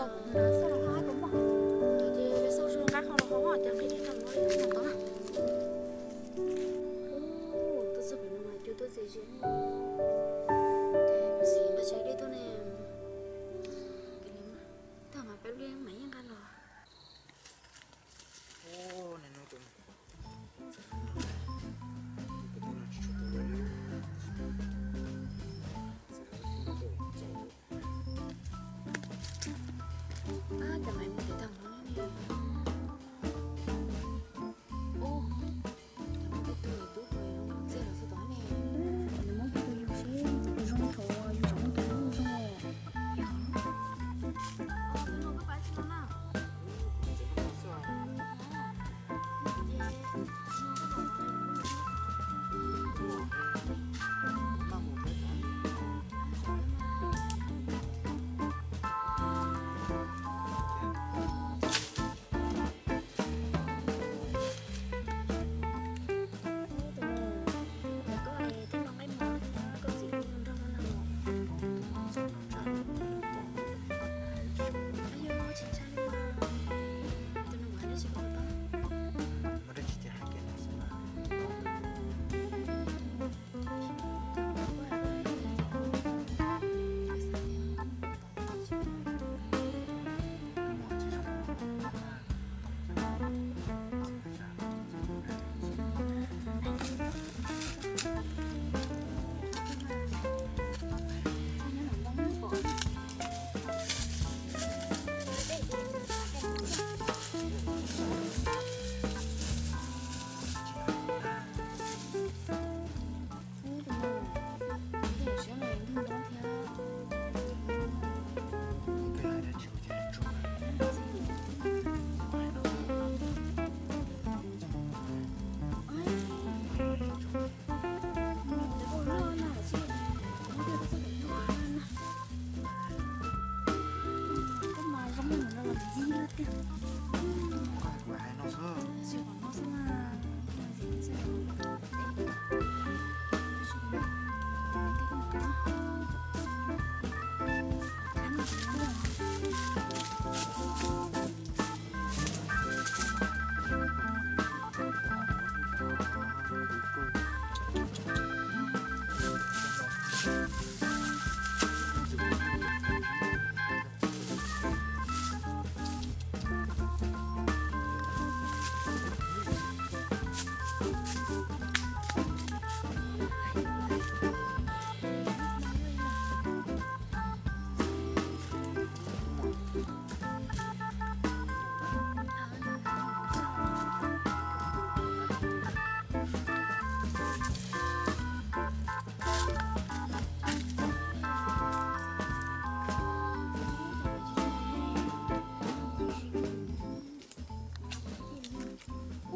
Xauj los ho hab kuv mog. Ces xauj zoo nqab qhov los ho cov nqhis dej tag los li no tod na. Tuaj txog pem no mas cua tuaj txias zias ne. Ces kuv txiv nqa tshais dej tuaj ne. Tag mas peb lub yeej mas yeej nqa los. Ab, cov maiv muab tiv tag hov ne. Ub, cov maiv tej tug tub txiaj los xwb tod ne. Nws muab pub rau yus seb zoo thaum yus tseem muaj tus hlub zoo. Tus nus, koj thiaj los nqaij mos thiab koj txiv nrog no na. Yog tsis ntshai li mas, tus nus mas dab tsi koj tau.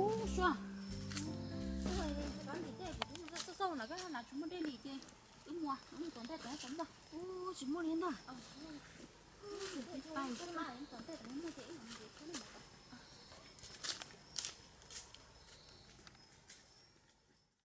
Ub, xyov, xauj xauj na, koj na tsis muaj dej li ces wb mus, wb mus tom ntej tom ntej. Ub, tsis muaj li ntag. Pais xwb mas tom ntej tom ntej ces wb mus tom ntej.